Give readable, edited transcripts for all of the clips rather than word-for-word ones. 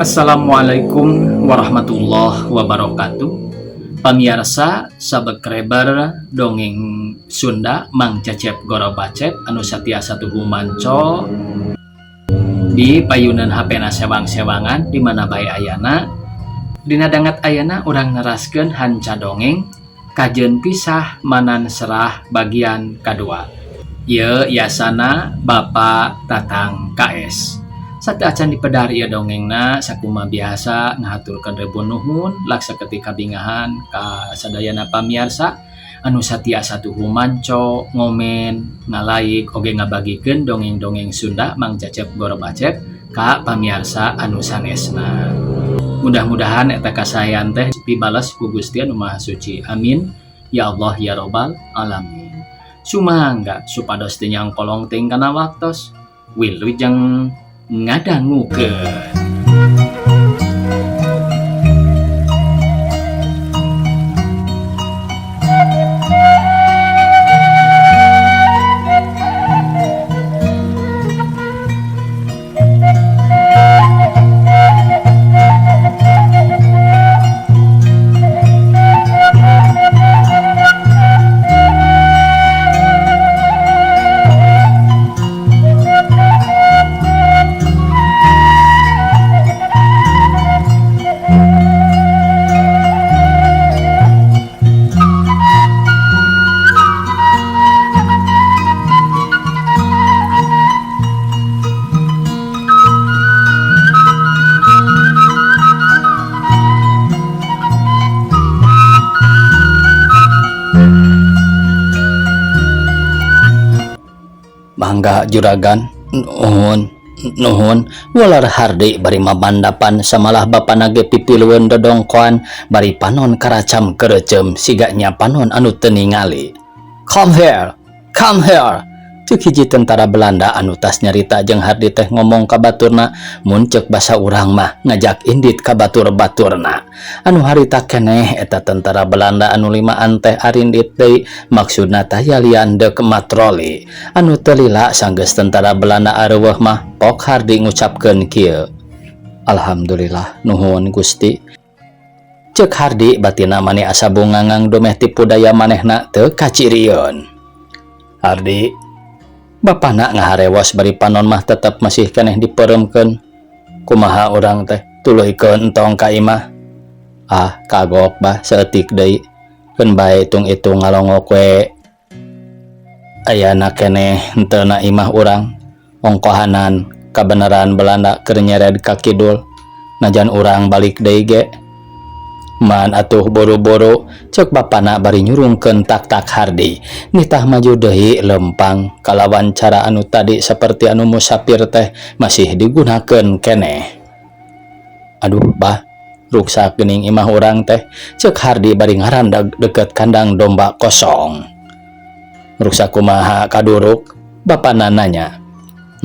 Assalamualaikum warahmatullahi wabarakatuh. Pamiarsa subscriber dongeng Sunda Mang Cecep Gorobacep anu satiasa tuhu manco di payunan HP na sewang-sewangan di mana bae ayana. Dina danget ayana urang neraskeun hanca dongeng Kajeun Pisah Manan Serah bagian kadua. Ieu yasana Bapak Tatang KS. Sateuacan dipedar ieu dongengna, sakumaha biasa ngahaturkeun ribu nuhun laksa ketika bingahan ka sadayana pamiarsa anu satiasa tuhu manco, ngomen, ngalaik, oge ngabagikeun dongeng-dongeng Sunda Mang Cecep Gorobacep ka pamiarsa anu sanesna. Mudah-mudahan eta kasaean teh dibales ku Gusti Anu Maha Suci. Amin ya Allah ya Robbal alamin. Sumangga supados teu nyangkolong teuing kana waktos. Wilujeng ngadangukeun. Mangga juragan, nuhun nuhun, walar Hardi bari mamandapan samalah bapana ge pipilueun dodongkoan bari panon karacam kerecem siga nya panon anu teu ningali. Come here, come here. Ceuk hiji tentara Belanda anu tas nyarita jeung Hardi teh ngomong ka baturna mun ceuk basa urang mah ngajak indit ka batur-baturna. Anu harita keneh eta tentara Belanda anu limaan teh arindit deui maksudna taya lian deuk matroli. Anu teu lila sanggeus tentara Belanda areuweuh mah Pok Hardi ngucapkeun kieu. Alhamdulillah nuhun Gusti. Ceuk Hardi batina mani asa bungangang dumeh tipu daya manehna teu kacirieun. Hardi bapana ngaharewos bari panon mah tetep masih keneh dipereumkeun. Kumaha urang teh tuluykeun entong ka imah. Ah kagok bah saeutik deui. Keun bae itung-itung ngalongok we. Ayana keneh henteu na imah urang. Ongkohanan kabeneran Belanda keur nyered ka kidul. Najan urang balik deui ge. Man atuh buru-buru ceuk bapana bari nyurungkeun tak-tak Hardi. Nitah maju deui lempang kalawan cara anu tadi seperti anu musafir teh masih digunakeun keneh. Aduh bah, ruksak geuning imah urang teh, ceuk Hardi bari ngarandag deket kandang domba kosong. Ruksak kumaha kaduruk? Bapana nanya.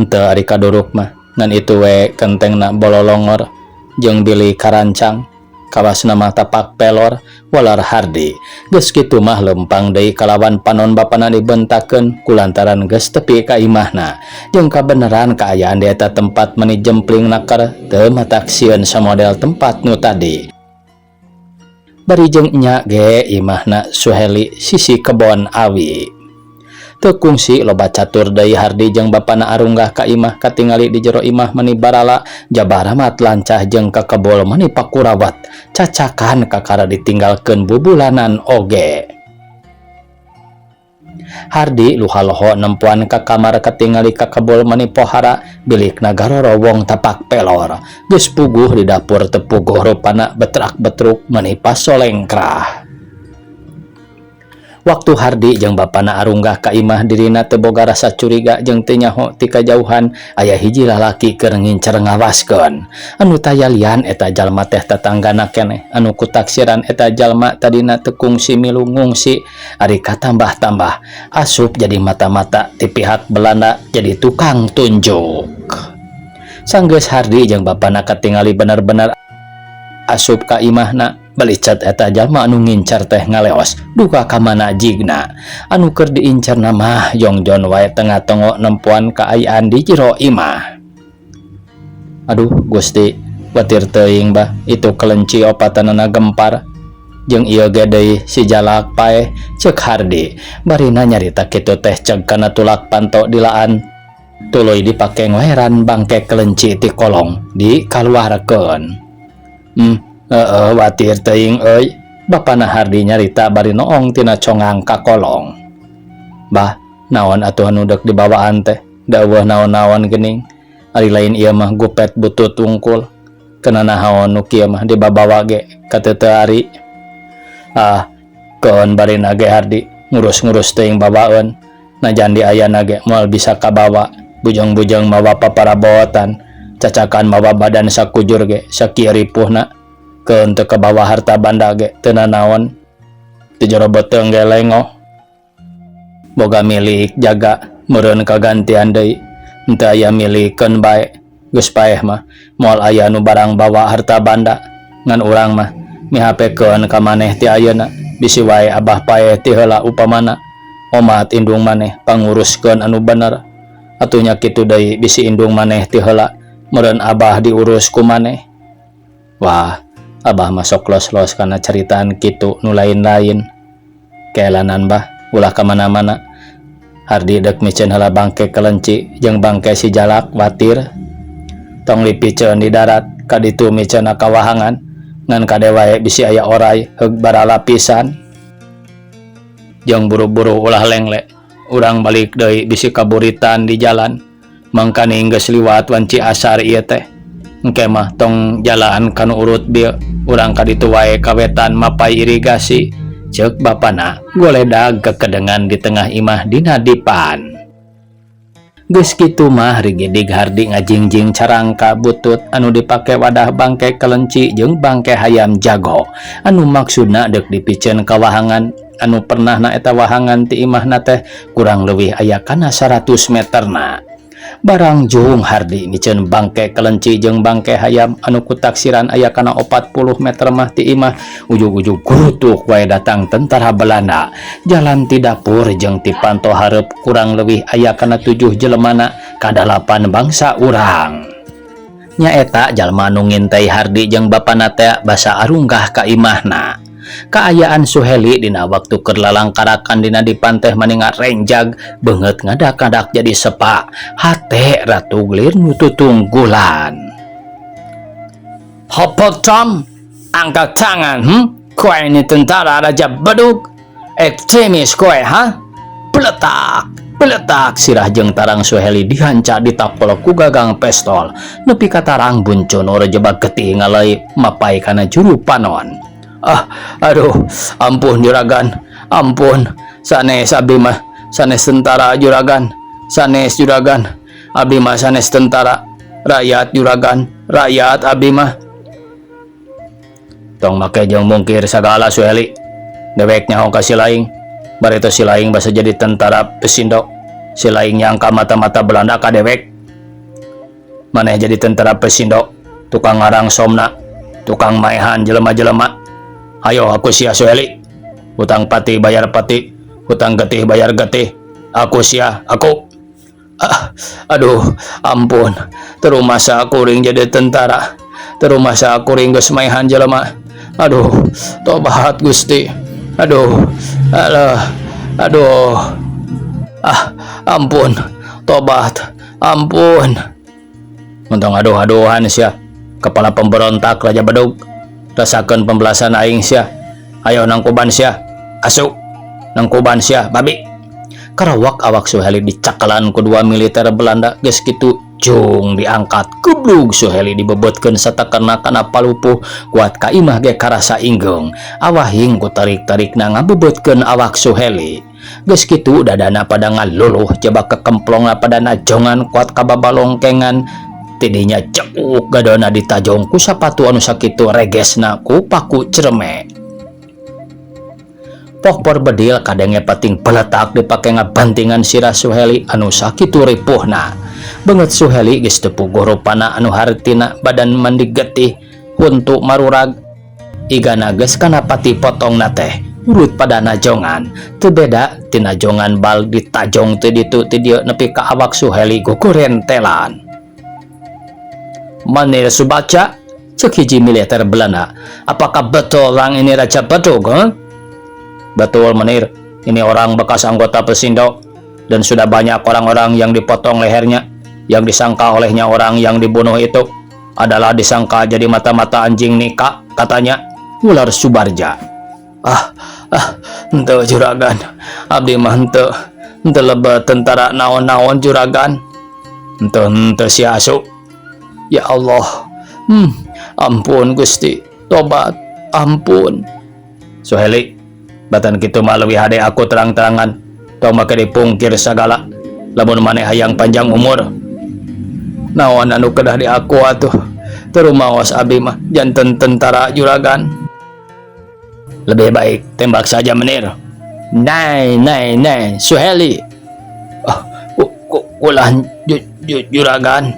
Henteu ari kaduruk mah, ngan itu we kentengna bololongor jeung bilih karancang. Kawas nama tapak pelor walar Hardi. Geus kitu mah lempang deui kalawan panon bapana dibentakeun kulantaran geus tepi ka imahna. Jeung kabeneran kaayaan di eta tempat meni jempling naker teu matak sieun samodel tempat nu tadi. Bari jeung nya ge imahna Suheli sisi kebon awi. Teu kungsi loba catur deui Hardi jeung bapana arunggah ka imah katingali di jero imah meni barala jabaramat lancah jeung kakebol meni pakurawat cacakan kakara ditinggalkeun bubulanan oge. Hardi luhaloho nempuan ka kamar katingali kakebol meni pohara bilikna garorowong tapak pelor geus puguh di dapur teu puguh rupana betrak-betruk meni pasolengkrah. Waktu Hardi jeung bapana arunggah ka imah dirina teu boga rasa curiga jeung teu nyaho ti kajauhan aya hiji lalaki keur ngincer ngawaskeun. Anu taya lian eta jalma teh tatanggana keneh anu kutaksiran eta jalma tadina teu kungsi milu ngungsi ari katambah-tambah asup jadi mata-mata ti pihak Belanda jadi tukang tunjuk. Sanggeus Hardi jeung bapana katingali bener-bener asup ka imahna balicat eta jalma anu ngincar teh ngaleos duka ka mana jigna anu keur diincarna mah jongjon wae tengah tongo nempuan kaayaan di jero imah. Aduh Gusti, Watir teuing bah, itu kelenci opatanana gempar. Jeung ieu ge deui si jalak paeh, ceuk Hardi. Barina nyarita kitu teh ceg kana tulak panto dilaan. Tuluy dipake ngoeran bangke kelenci ti kolong dikaluarkeun. Heeh watir teuing euy, bapana Hardi nyarita bari noong tina congang ka kolong. Bah, naon atuh anu deuk dibawaan teh? Da eueuh naon-naon geuning. Ari lain ieu mah gupet butut wungkul. Kena nahaon nu kieu mah dibabawa ge kateu ari. Ah, keun barina ge Hardi ngurus-ngurus teuing bawaeun. Najan di ayana ge moal bisa kabawa. Bujang-bujang mawa paparabotan, cacakan mawa badan sakujur ge sakieu ripuhna. Keun teu kabawa harta banda ge teu nanaon. Di jero beuteung ge lengoh. Boga milik jaga meureun kagantian deui. Henteu aya milikeun bae. Geus paeh mah moal aya nu barang bawa harta banda. Ngan urang mah mihapekeun ka maneh ti ayeuna bisi wae abah paeh ti heula upamana omat indung maneh panguruskeun anu bener atuh nya kitu deui bisi indung maneh ti heula meureun abah diurus ku maneh. Wah, abah mah sok los-los kana caritaan kitu nu lain-lain. Keelanan bah, ulah ka mana-mana. Hardi deuk miceun heula bangke kelenci jeung bangke si jalak watir. Tong dipiceun di darat, ka ditu miceunna ka wahangan. Ngan kade wae bisi aya oray heug barala pisan. Jeung buru-buru ulah lengle, urang balik deui bisi kaburitan di jalan. Mangkaning geus liwat wanci asar ieu teh. Engke mah tong jalan kanu urut bieu, urang ka ditu wae ka wetan mapai irigasi. Ceuk bapana goledag kekedengan di tengah imah dina dipan. Geus kitu mah rigidig Hardi ngajingjing carangka butut anu dipake wadah bangke kelenci jeung bangke hayam jago anu maksudna deuk dipiceun ka wahangan anu pernahna eta wahangan ti imahna teh kurang leuwih aya kana 100 meterna. Barang jung Hardi miceun bangke kelenci jeung bangke hayam anu kutaksiran aya kana 40 meter mah ti imah, ujug-ujug gurutuk wae datang tentara Belanda. Jalan ti dapur jeung ti panto hareup kurang leuwih aya kana 7 jelemana kadalapan bangsa urang. Nyaeta jalma anu ngintai Hardi jeung bapana teh basa arunggah ka imahna. Kaayaan Suheli dina waktu keur lalangkarakan dina dipan teh maninga renjag beungeut ngadak-ngadak jadi sepa hate ratu glir nu tutunggulan. Hopotong, angkat tangan, Kowe ini tentara Raja Bedug, ekstremis kowe, ha? Peletak, peletak sirah jeung tarang Suheli dihanca ditapol ku gagang pestol nepi ka tarang buncunur jebak getih ngalai mapai kana juru panon. Ah, aduh, ampun juragan, ampun, sanes abdi mah, sanes tentara juragan, sanes juragan, abdi mah sanes tentara, rakyat juragan, rakyat abdi mah. Tong make jeung mungkir sagala Suheli, dewek nyaho ka si laing, barito si laing basa jadi tentara pesindo, si laing nyangka mata-mata Belanda ka dewek. Maneh jadi tentara pesindo, tukang ngarang somna, tukang maehan jelema-jelema. Ayo aku sia Suheli, hutang pati bayar pati, hutang getih bayar getih. Aku sia, aku. Ah, aduh, ampun. Terumasa kuring jadi tentara. Terumasa kuring geus maehan jelema. Aduh, tobat Gusti. Aduh, alah, aduh. Ah, ampun, tobat, ampun. Untung aduh-aduhan sia. Kepala pemberontak Raja Bedug. Rasakeun pembelasan aing sia. Ayo nangkuban sia. Asu. Nangkuban sia, babi. Karawak awak Suheli dicakalan ku dua militer Belanda geus kitu jung diangkat kublug Suheli dibebetkeun satakana kana palupuh kuat ka imah ge karasa inggeung. Awahing ku tarik-tarikna ngabebetkeun awak Suheli. Geus kitu dadana pada ngaluluh jebak kekemplongna pada najongan kuat kababalongkengan. Tidinya cekuk gadona ditajong ku sapatu anu sakitu regesna ku paku cereme. Pokpor bedil kadenge pating peletak dipake ngabantingan sirah Suheli anu sakitu ripuhna. Beungeut Suheli geus teu puguh rupana anu hartina badan mandi getih huntu marurag. Igana geus kana pati potongna teh urut pada najongan. Teu beda tina jongan bal ditajong teu ditu teu dieu nepi ka awak Suheli gogorentelan. Manir Subaca Cek hiji militer Belanda. Apakah betul orang ini Raja Bedug? Huh? Betul, Menir. Ini orang bekas anggota Pesindo dan sudah banyak orang-orang yang dipotong lehernya. Yang disangka olehnya orang yang dibunuh itu adalah disangka jadi mata-mata anjing Nika, katanya. Ular Subarja. Ah, ah, henteu, juragan. Abdi mah henteu, henteu lebet tentara naon-naon, juragan. Henteu, henteu si asu. Ya Allah. Ampun Gusti, tobat, ampun. Suheli, batan kitu mah leuwih hade aku terang-terangan. Tong make dipungkir sagala. Lamun maneh hayang panjang umur. Naon anu kedah di aku atuh? Teu rumaos abdi mah janten tentara, juragan. Lebih baik tembak saja, Menir. Nai, nai, nai, Suheli. Oh, ku, ulah juragan.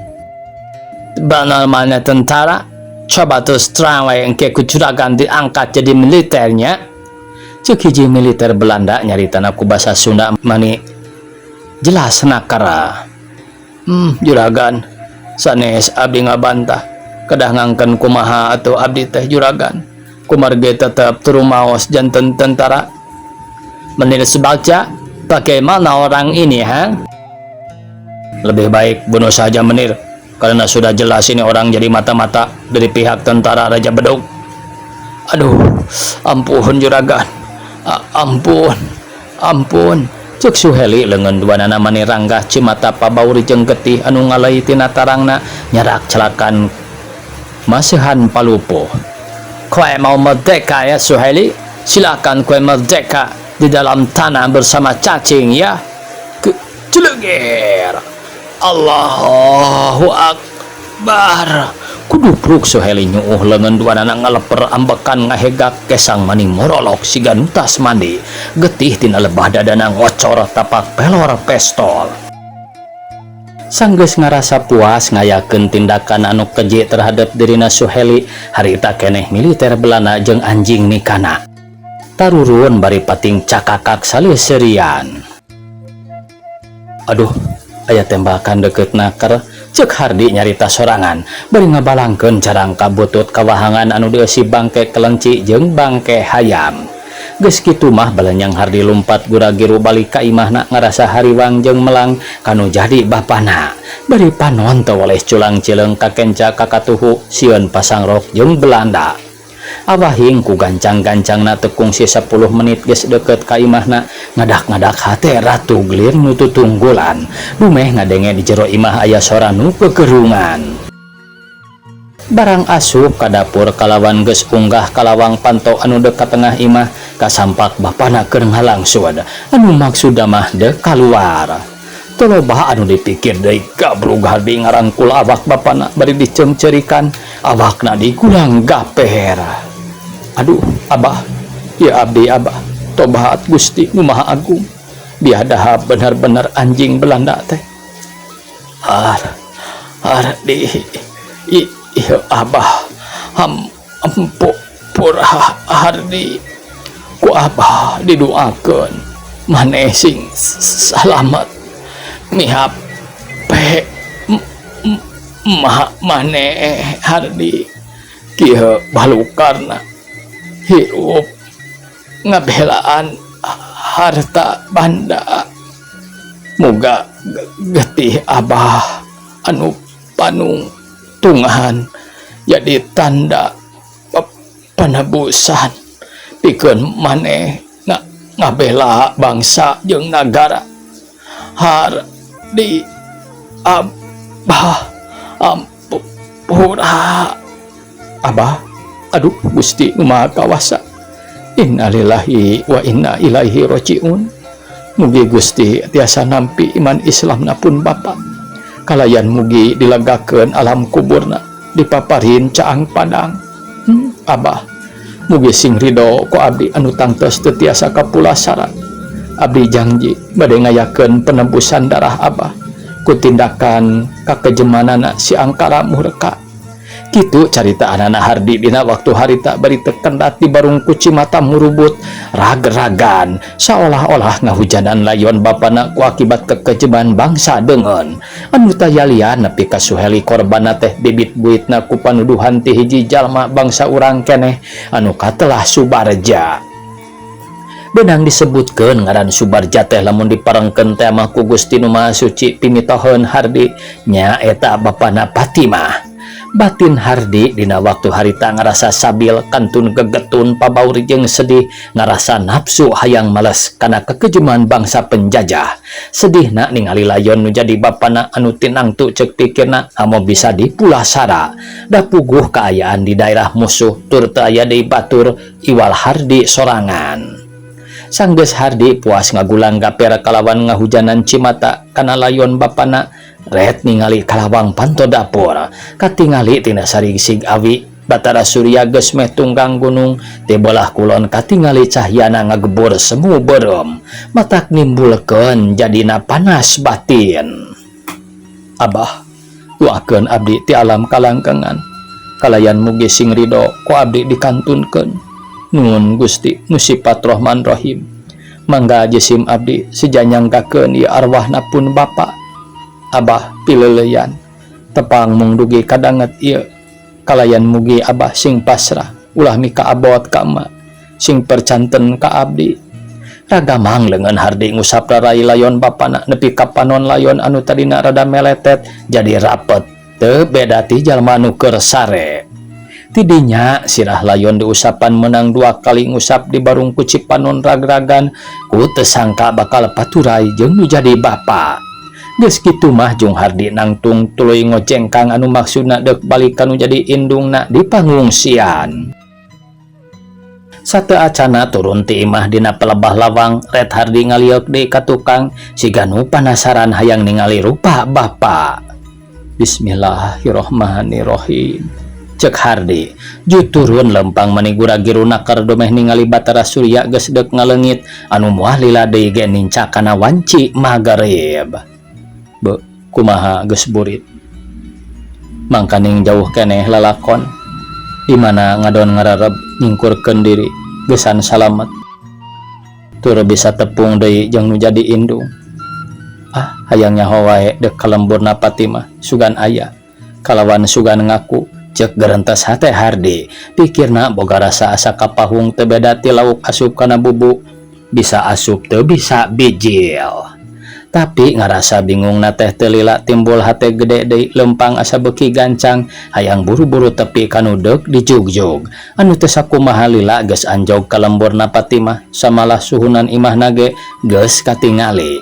Benar mana tentara? Coba terus terang wae, engke ku juragan diangkat jadi militernya. Cek hiji militer Belanda nyaritana ku bahasa Sunda mani jelas nakara. Juragan, sanes abdi ngabantah. Kedah ngangken kumaha atau abdi teh, juragan? Kumargi tetep teu rumaos janten tentara. Menir Subarja, bagaimana orang ini, ha? Lebih baik bunuh saja, Menir, karena sudah jelas ini orang jadi mata-mata dari pihak tentara Raja Bedug. Aduh, ampun, juragan. Ampun, ampun. Cek Suheli lengan duanana mani ranggah cimata pabaur jeung getih anu ngalai tina tarangna nyarak celakan masihan palupuh. Kowe mau merdeka ya, Suheli? Silakan kowe merdeka di dalam tanah bersama cacing ya. Ke celeger. Allahu Akbar. Kudupruk Suheli nyuuh lengan duanana ngaleper ambekan ngahegak kesang mani morolok siga nu tas mandi. Getih tina lebah dadana ngocor tapak pelor pestol. Sanggeus ngarasa puas ngayakeun tindakan anu keji terhadap dirina Suheli, harita keneh militer Belanda jeung anjing nikana. Tarurun bari pating cakakak saleuserian. Aduh, aya tembakan deket naker, cek Hardi nyarita sorangan bari ngabalangkeun carang kabutut kawahangan anu dieusi bangke kelenci jeung bangke hayam. Geus kitu mah balenyang Hardi lumpat gura-giru balik ka imahna ngarasa hariwang jeung melang kanu jadi bapana. Bari panon teu weleh culang cileung kakenca kakatuhu sieun pasangrok jeung Belanda. Awahing ku gancang-gancangna teu kungsi 10 menit geus deket ka imahna ngadak-ngadak hate ratu glir nu tutunggulan. Dumeh ngadenge di jero imah aya sora nu gegerungan. Barang asup ka dapur kalawan geus unggah kalawang panto anu dek ka tengah imah kasampak bapana keur ngalangsud anu maksudna mah dek kaluar. Teu loba anu dipikir deui gabrug Hardi ngarangkul awak bapana bari diceungceurikan awakna digulang gaper. Aduh, Abah, ya abdi Abah, tobat Gusti nu Maha Agung. Biadaha benar-benar anjing Belanda teh. Ar, Ardi, i, iya Abah, ham, empuk pura Hardi, ku Abah didoakeun maneh sing salamet mihap pe ma maneh Hardi kieu balukarna hirup ngabelaan harta banda. Muga getih Abah anu panung tungahan jadi tanda penebusan pikeun maneh ngabela bangsa jeung nagara. Hardi, Abah, ampura Abah. Aduh, Gusti nu Maha Kawasa, innalillahi wa inna ilaihi rojiun. Mugi Gusti tiasa nampi iman Islamna pun Bapak kalayan mugi dilegakeun alam kuburna dipaparin caang padang. Abah mugi sing ridho ku abdi anu tangtos teu tiasa kapulasaran. Abdi janji bade ngayakeun penebusan darah Abah ku tindakan kakejemanana si angkara murka. Kitu carita anana Hardi dina waktu harita bari tekendat di barung ku cimata murubut ragragan saolah-olah ngahujanan layon bapana ku akibat kekejeman bangsa deungeun anu taya lian nepi ka Suheli korbanna teh bibit buitna ku panuduhan ti hiji jalma bangsa urang keneh anu katelah Subarja. Beunang disebutkeun ngaran Subarja teh lamun diparengkeun teh mah ku Gusti Nu Maha Suci pimitoheun Hardi, nyaeta bapana Fatimah. Batin Hardi dina waktu harita ngarasa sabil, kantun gegetun pabaur jeung sedih, ngarasa nafsu hayang males kana kekejeman bangsa penjajah. Sedihna ningali layon nu jadi bapana anu tinangtu cek pikirna amo bisa dipulasara, da puguh kaayaan di daerah musuh tur teu aya deui batur iwal Hardi sorangan. Sanggeus Hardi puas ngagulang gaper kalawan ngahujanan cimata kana layon bapana, ret ningali kalawang panto dapur, katingali tina sarigsig awi Batara Surya geus meh tunggang gunung. Ti belah kulon katingali cahyana ngagebur semu beureum, matak nimbulkeun jadina panas batin. Abah, doakeun abdi ti alam kalangkengan, kalayan mugi sing ridho ku abdi dikantunkeun. Nuhun Gusti nu sipat Rohman Rohim. Mangga jisim abdi seja nyanggakeun ieu arwahna pun bapa. Abah, pileuleuyan tepang mung dugi kadanget ieu, kalayan mugi Abah sing pasrah, ulah mika abot ka emak, sing percanten ka abdi. Ragamang leungeun Hardi ngusap rarai layon bapana nepi ka panon layon anu tadina rada meletet jadi rapet, teu beda ti jalma nu keur sare. Tidinya sirah layon diusapan menang dua kali ngusap di barung ku cipanon ragragan ku teu sangka bakal paturai jeung nu jadi bapa. Geus kitu mah jung Hardi nangtung tuluy ngojengkang anu maksudna deuk balik ka nu jadi indungna di pangungsian. Sateuacana turun ti imah dina pelebah lawang, ret Hardi ngalieuk deui ka tukang siga nu panasaran hayang ningali rupa bapa. Bismillahirrahmanirrahim, cek Hardi. Ju turun lempang mani gura-giru nakar domeh ningali Batara Surya geus deuk ngaleungit anu moal lila deui ge nincak kana wanci magrib. Be, kumaha geus burit? Mangkaning jauh keneh lalakon di mana ngadon ngarareb nyingkurkeun diri gesan salamet tur bisa tepung deui jeung nu jadi indung. Ah, hayang nyaho wae deuk ka lemburna Fatimah, sugan aya kalawan sugan ngaku, cek gerentes hate Hardi. Pikirna boga rasa asa kapahung teu beda ti lauk asup kana bubu, bisa asup teu bisa bijil. Tapi ngarasa bingung na teh teu lila timbul, hate gede deui lempang asa beuki gancang hayang buru-buru tepi ka nu deuk dijugjug anu teu sakumaha lila geus anjog ka lemburna Fatimah, samalah suhunan imahna ge geus katingali.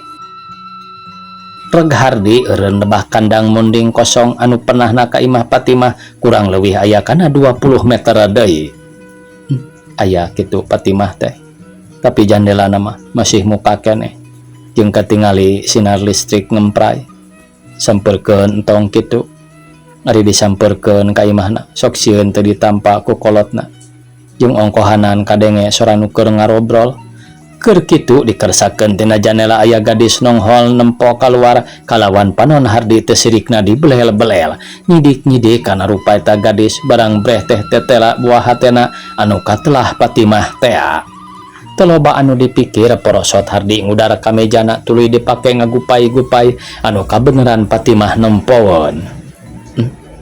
Reg Hardi eureun lebah kandang munding kosong anu pernahna ka imah Fatimah kurang leuwih aya kana 20 meter deui. Aya kitu Fatimah teh, tapi jandelana mah masih muka keneh jeung katingali sinar listrik ngempray. Sampeurkeun entong kitu, ari disampeurkeun ka imahna sok sieun teu ditampa ku kolotna, jeung ongkohanan kadenge sora nu keur ngarobrol. Keur kitu dikersakeun tina janela aya gadis nonghol nempo kaluar kalawan panon Hardi teu sirikna dibelel-belel, nyidik-nyidik kana rupa eta gadis. Barang breh teh tetela buah hatena anu katelah Fatimah tea. Teu loba anu dipikir, porosot Hardi ngudar ka mejana tuluy dipake ngagupay-gupay anu kabeneran Fatimah nempoeun.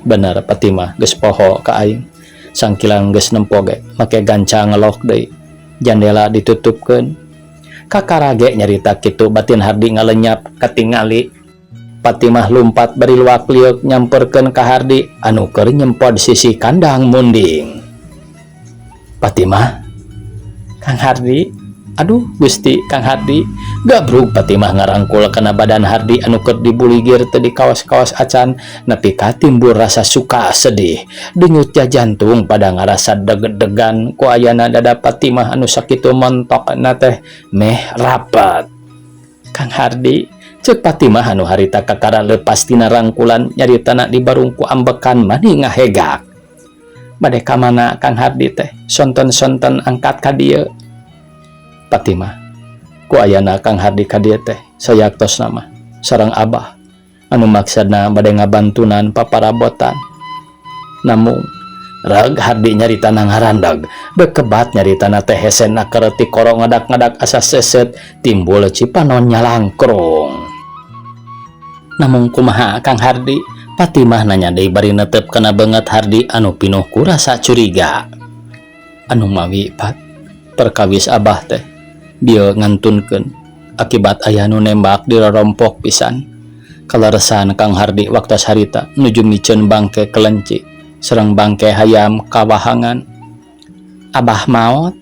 Bener Fatimah geus poho ka aing. Sangkilang geus nempo ge make gancang ngelok deui jandela ditutupkeun. Kakara ge nyarita kitu batin Hardi ngalenyap, katingali Fatimah lumpat bari luak lieuk nyamperkeun ka Hardi anu keur nyempod sisi kandang munding. Fatimah. Kang Hardi, aduh Gusti Kang Hardi. Gabrug Fatimah ngarangkul kana badan Hardi anu keur dibuligir teu di kaos-kaos acan nepi ka timbul rasa suka sedih. Denyut jantung pada ngarasa deg-degan ku ayana dada Fatimah anu sakitu montokna teh meh rapat. Kang Hardi, cek Fatimah anu harita kakara leupas tina rangkulan, nyaritana dibarung ku ambekan mani ngahegak. Bade ka mana Kang Hardi teh sonten-sonten angkat ka dieu? Fatimah, ku ayana Kang Hardi ka dieu teh sayaktosna mah sareng Abah anu maksudna bade ngabantunan paparabotan. Namung reg Hardi nyaritana ngarandag bekebat nyaritana teh hesena keur tikoro ngadak-ngadak asa seset timbul cipanon nyalangkrung. Namung kumaha Kang Hardi? Fatimah nanya deui bari netep kana beungeut Hardi anu pinuh ku rasa curiga. Anu mawi Pat, perkawis abah teh bieu ngantunkeun akibat aya nu nembak dirorompok pisan. Kaleresan Kang Hardi waktos harita nuju miceun bangke kelenci sareng bangke hayam kawahangan. Abah maot?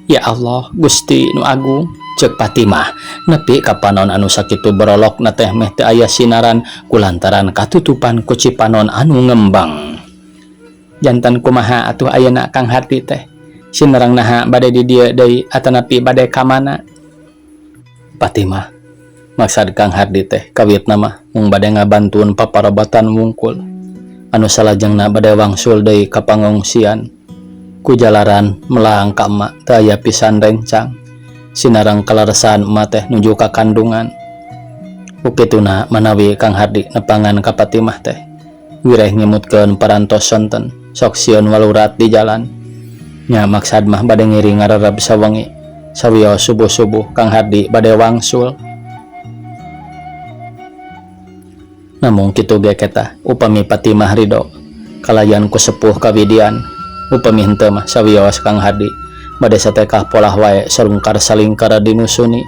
Ya Allah, Gusti nu Agung, cek Fatimah nepi ka panon anu sakitu berolok na teh meh teu aya sinaran kulantaran katutupan ku cipanon anu ngembang. Janten kumaha atuh ayeuna Kang Hardi teh? Sinerang naha bade di dieu deui atanapi bade ka mana? Fatimah, maksad Kang Hardi teh kawitna mah mung bade ngabantuan paparobatan wungkul anu salajengna bade wangsul deui ka pangungsian. Ku jalaran melang ka emak teu aya pisan rencang. Sinareng kaleresan emak teh nuju ka kandungan. Ku kituna manawi Kang Hardi nepangan ka Fatimah teh wireh ngemutkeun parantos sonten sok sieun walurat di jalan. Nya maksad mah bade ngiring ngarereb sawengi sawios subuh-subuh Kang Hardi bade wangsul. Namung kitu ge ketah upami Fatimah ridho kalayan ku sepuh kawidian. Upami henteu mah sawios Kang Hardi bade satekah polah wae sarungkar salingkar dinusuni.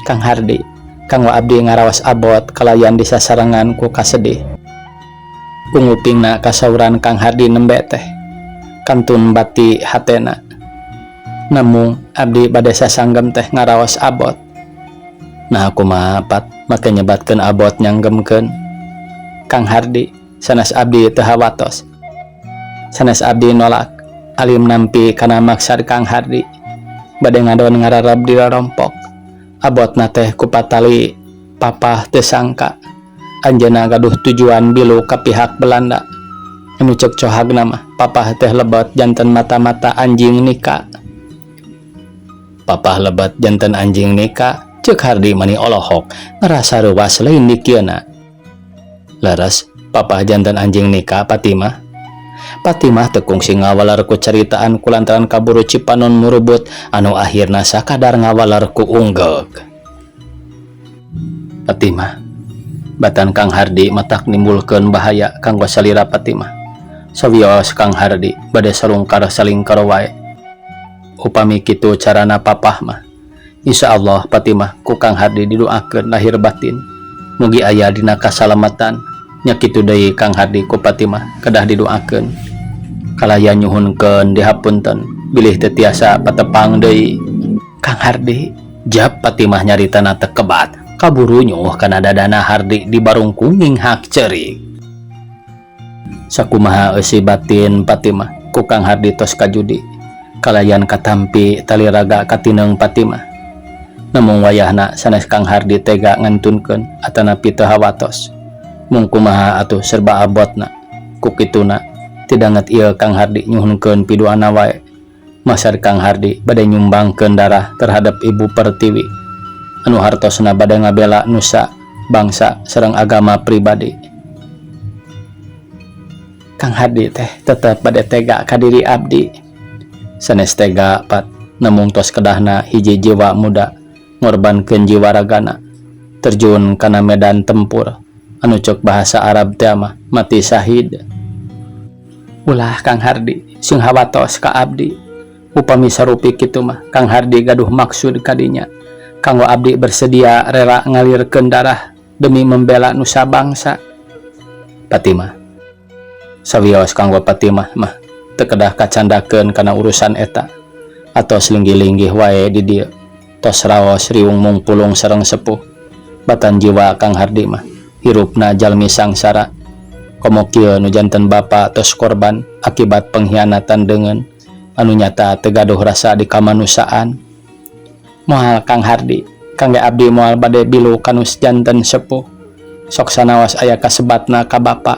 Kang Hardi, kanggo abdi ngaraos abot kalayan disasarengan ku kasedih. Ku ngupingna kasauran Kang Hardi nembe teh kantun bati hatena. Namung abdi bade sasanggem teh ngaraos abot. Nah kumaha Pat make nyebatkeun abot nyanggemkeun. Kang Hardi sanes abdi teu hawatos. Sanes abdi nolak alim nampi kana maksad Kang Hardi bade ngadon ngararab di rorompok. Abotna teh ku patali papah teu sangka anjeunna gaduh tujuan bilu ka pihak Belanda. Anu cek cohagna mah papah teh lebet janten mata-mata anjing nika. Papah lebet janten anjing nika cek Hardi mani olohok ngerasa reuwas lain dikieuna. Leres papah janten anjing nika Fatimah. Fatimah teu kungsi ngawaler ku caritaan kulantaran kaburu cipanon murubut anu akhirna sakadar ngawaler ku unggeuk. Fatimah batan Kang Hardi matak nimbulkeun bahaya kanggo salira Fatimah. Sawios Kang Hardi bade salungkar salingkar wae. Upami kitu carana papah mah. Insyaallah Fatimah ku Kang Hardi didoakeun lahir batin. Mugi aya dina kasalamatan. Nya kitu deui Kang Hardi ku Fatimah kedah didoakeun. Kalaya nyuhunkeun dihapunten bilih teu tiasa patepang deui. Kang Hardi jap Fatimah nyaritana teu kebat kaburu nyuh kana dadana Hardi di barungkunging hak ceurik. Sakumaha eusi batin Fatimah ku Kang Hardi tos kajudi kalayan katampi tali raga katineung Fatimah. Namung wayahna sanes Kang Hardi tega ngantunkeun atanapi teu hawatos. Mung kumaha atuh serba abotna ku kituna tidanget ieu Kang Hardi nyuhunkeun piduana wae. Masar Kang Hardi bade nyumbangkeun darah terhadap Ibu Pertiwi anu hartosna bade ngabela nusa bangsa sareng agama pribadi. Kang Hardi teh tetep bade tega ka diri abdi. Sanes tega Pat namung tos kedahna hiji jiwa muda ngorbankeun jiwa ragana terjun kana medan tempur anu cek bahasa Arab teh mah mati syahid. Ulah Kang Hardi sing hawatos ka abdi. Upami sarupi kitu mah Kang Hardi gaduh maksud kadinya kanggo abdi bersedia rela ngalirkeun darah demi membela nusa bangsa. Fatimah sawios kanggo Fatimah mah teu kedah kacandakeun kana urusan eta atos linggih-linggih wae di dieu tos raos riung mungpulung sareng sepuh. Batan jiwa Kang Hardi mah hirupna jalmi sangsara komo kieu nu janten bapa tos korban akibat pengkhianatan deungeun anu nyata teu gaduh rasa di kamanusiaan. Moal Kang Hardi kangge abdi moal bade bilu kanus janten sepuh sok sanaos aya kasebatna ka bapa.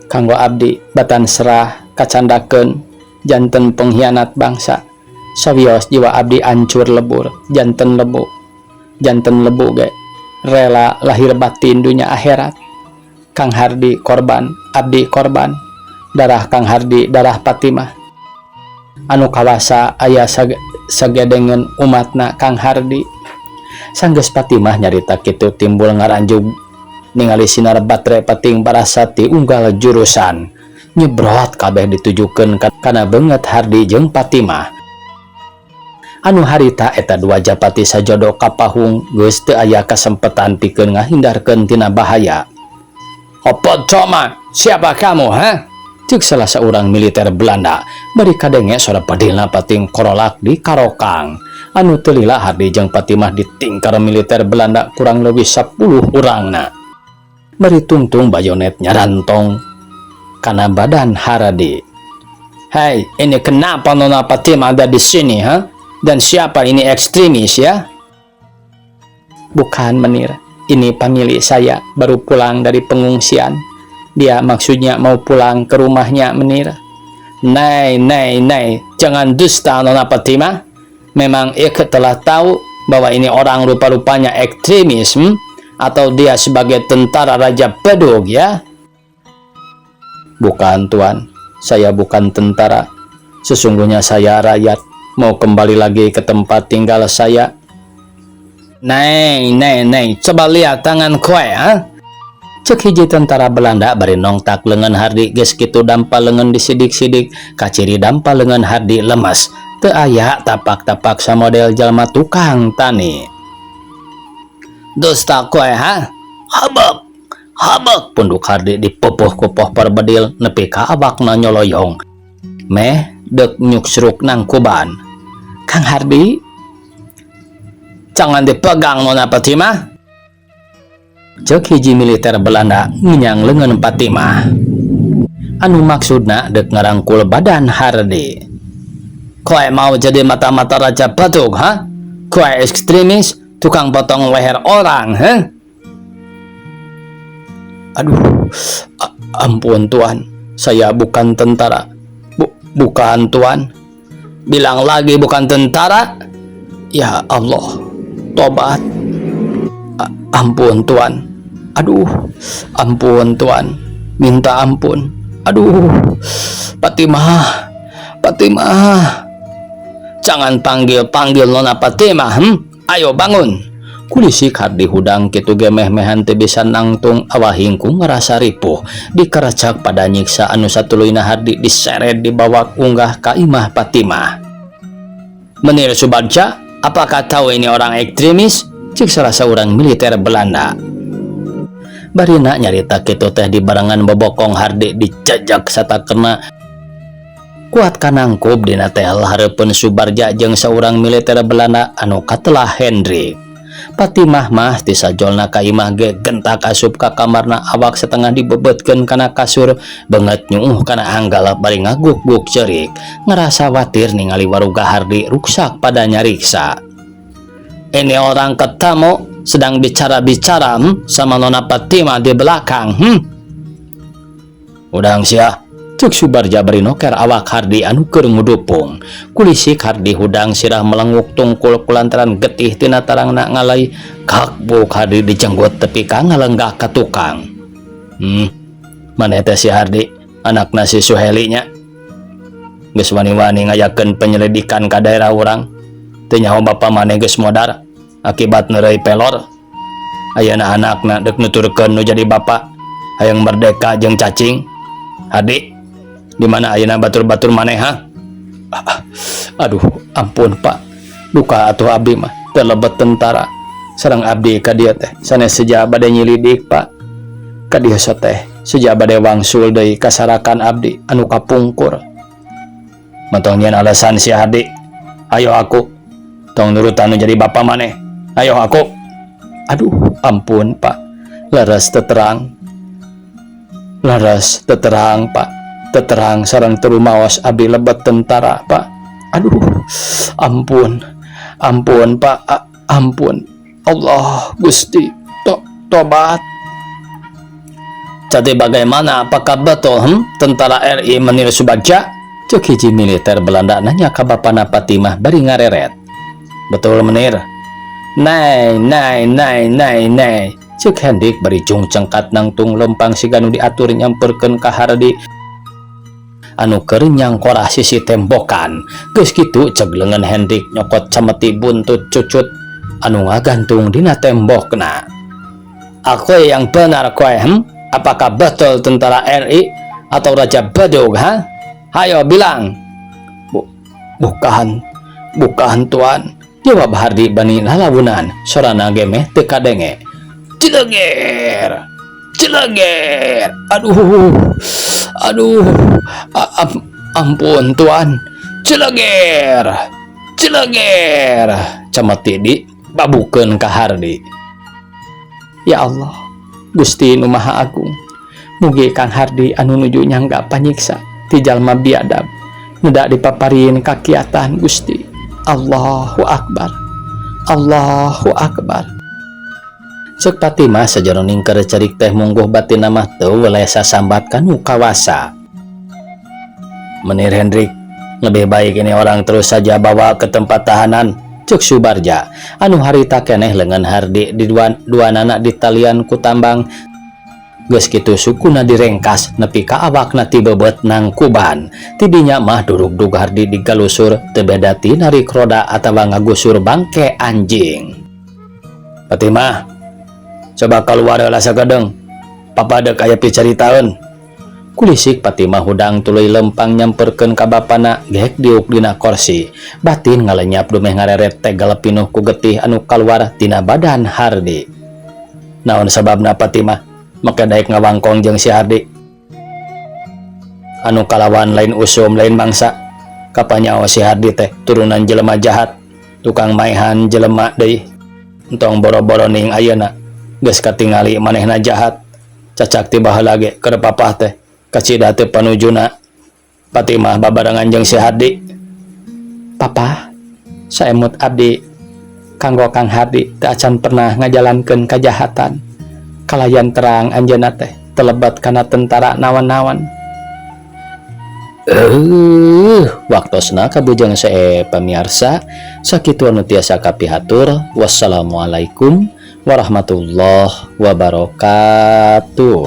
Kanggo abdi batan serah kacandakeun janten pengkhianat bangsa sawios jiwa abdi ancur lebur janten lebu janten lebu ge rela lahir batin dunya akhirat. Kang Hardi korban, abdi korban. Darah Kang Hardi, darah Fatimah. Anu kawasa aya sagedengeun umatna Kang Hardi. Sanggeus Fatimah nyarita kitu timbul ngaranjug ningali sinar batre pating barasati unggal jurusan. Nyebrot kabeh ditujukeun kana beungeut Hardi jeung Fatimah. Anu harita eta dua japati sajodo kapahung geus teu aya kasempetan pikeun ngahindarkeun tina bahaya. "Apa coma? Siapa kamu, ha?" Cek salah seorang militer Belanda bari kadenge sora padilna pating korolak di karokang. Anu teu lila Hardi jeung Fatimah ditingkar militer Belanda kurang lebih 10 urangna. Bari tungtung bayonet nyarantong kana badan Hardi. "Hei, ini kenapa Nona Fatimah ada di sini, ha? Dan siapa ini ekstremis ya?" "Bukan, Menir. Ini pemilik saya baru pulang dari pengungsian. Dia maksudnya mau pulang ke rumahnya, Menir." "Nee, nee, nee. Jangan dusta, Nona Fatimah. Memang ik telah tahu bahwa ini orang rupa-rupanya ekstremis, Atau dia sebagai tentara Raja Bedug ya?" "Bukan, Tuan. Saya bukan tentara. Sesungguhnya saya rakyat. Mau kembali lagi ke tempat tinggal saya." "Nee, nee, nee. Coba lihat tangan kowe, ha?" Cek hiji tentara Belanda bari nongtak lengan Hardi. Geus kitu dampa lengan disidik-sidik, kaciri dampa lengan Hardi lemas. Teu aya tapak-tapak samodel jalma tukang tani. "Dusta kowe, ha? Habek, habek!" Punduk Hardi dipopoh ku pohper bedil nepi ka awakna nyoloyong. Meh dek nyuksruk nangkuban. "Kang Hardi!" "Jangan dipegang, Nona Fatimah!" Cek hiji militer Belanda nginyang lengan Fatimah. Anu maksudna dek ngarangkul badan Hardi. "Kowe mau jadi mata-mata Raja Bedug, ha? Kowe ekstremis, tukang potong leher orang, ha?" "Aduh, ampun, Tuan. Saya bukan tentara. Bukan, Tuan." "Bilang lagi bukan tentara. Ya Allah, tobat. Ampun, Tuan. Aduh, ampun, Tuan. Minta ampun. Aduh, Fatimah, Fatimah." "Jangan panggil-panggil Nona Fatimah, Ayo bangun." Ku lisik Hardi hudang kitu ge meh-mehan teu bisa nangtung, awak hingkung ngerasa ripuh dikeracak pada nyiksa. Anu satuluyna Hardi diseret dibawa unggah ka imah Fatimah. "Menir Subarja, apakah tahu ini orang ekstremis?" Cek salah seorang militer Belanda. Barina nyarita kitu teh dibarengan bobokong Hardi dijajak satakena kuat kanangkub dina tel hareupeun Subarja jeung saurang militer Belanda anu katelah Hendrik. Fatimah mah ti sajolna ka imah ge gentak asup ka kamarna, awak setengah dibebetkeun kana kasur, beungeut nyuuh kana anggal bari ngaguk-guk ceurik, ngerasa watir ningali waruga Hardi ruksak pada nyariksa. "Ini orang ketemu sedang bicara-bicara sama Nona Fatimah di belakang, Udang sia," cek Subarja bari noker awak Hardi anu keur ngudupung. Ku lisik Hardi hudang sirah melenguk tungkul kulantaran getih tina tarangna ngalai kakbuk. Hardi dijenggot tepi ka ngalenggah ka tukang. "Maneh teh si Hardi, anakna si Suheli nya? Geus wani-wani ngayakeun penyelidikan ka daerah urang. Teu nyaho bapa maneh geus modar akibat neureuy pelor. Ayeuna anakna dek nuturkeun nu jadi bapa, hayang merdeka jeung cacing. Hardi, di mana ayeuna batur-batur maneh, ha?" "Ah, aduh, ampun, Pak. Duka atuh, abdi mah teu lebet tentara. Sareng abdi ka dieu teh sanes seja bade nyilidik, Pak. Ka dieu teh seja bade wangsul deui kasarakan abdi anu kapungkur." "Montong nyieun alasan si Hardi. Ayo aku. Tong nurutan nu jadi bapa maneh. Ayo aku." "Aduh, ampun, Pak. Leres teterang. Leres teterang, Pak. Teterang sareng teu rumaos abdi lebet tentara, Pak. Aduh, ampun. Ampun, Pak. Ampun. Allah Gusti. Tobat." "Jadi bagaimana, apakah betul, Tentara RI, Menir Subagja?" Cek hiji militer Belanda nanya ka bapana Fatimah bari ngareret. "Betul, Menir." "Nee, nee, nee, nee, nee." Cek Hendrik bari jungcengkat nangtung lempang siga nu diatur nyamperkeun ka Hardi anu keur nyangkorah sisi tembokan. Geus kitu ceg leungeun Hendrik nyokot cemeti buntut cucut anu ngagantung dina tembokna. Aku yang benar kowe, Apakah betul tentara RI atau Raja Bedug, ha? Hayo bilang. Bukan, bukan, Tuan. Jawab Hardi bani lalawunan, sorana ge meh teu kadenge. Cileger, cileger, aduh, aduh, ampun, Tuan. Cileger, cileger, cemeti dibabukeun ka Hardi. Ya Allah, Gusti Nu Maha Agung, mugi Kang Hardi anu nuju nyangga panyiksa ti jalma biadab neda dipaparin kakiatan, Gusti. Allahu Akbar, Allahu Akbar. Cek Fatimah sajeroning keur cerik teh mungguh batin mah teu weleh sasambat kanu kawasa. Menir Hendrik, lebih baik ini orang terus saja bawa ke tempat tahanan. Cek Subarja anu harita keneh lengan Hardi di dua, dua nana di talian ku tambang. Geus kitu sukuna direngkas nepi ka awakna tibeubeut nangkuban. Tidinya mah durug-dug Hardi digalusur teu beda ti narik roda atawa ngagusur bangke anjing. Fatimah, coba keluar heula sagedeung. Papa dek aya picaritaeun. Kulisik Fatimah hudang tuluy lempang nyamperkeun ka bapana gek diuk dina korsi. Batin ngalenyap dumeh ngareret tegal pinuh ku getih anu kaluar tina badan Hardi. Naon sababna, Fatimah? Make daek ngawangkong jeung si Hardi anu kalawan lain usum lain bangsa. Kapanyaho si Hardi teh turunan jelema jahat, tukang maehan jelema deui. Entong boro-boro ning ayeuna, geus katingali manehna jahat cacak ti baheula ge keur papah teh kacida teu panujuna Fatimah babarengan jeung si Hardi. Papa, saemut abdi kanggo Kang Hardi teu acan pernah ngajalankeun kajahatan. Kalayan terang anjeunna teh telebet kana tentara nawan-nawan. Waktosna kabujang sae, pamiarsa. Sakitu anu tiasa kapihatur. Wassalamualaikum warahmatullahi wabarakatuh.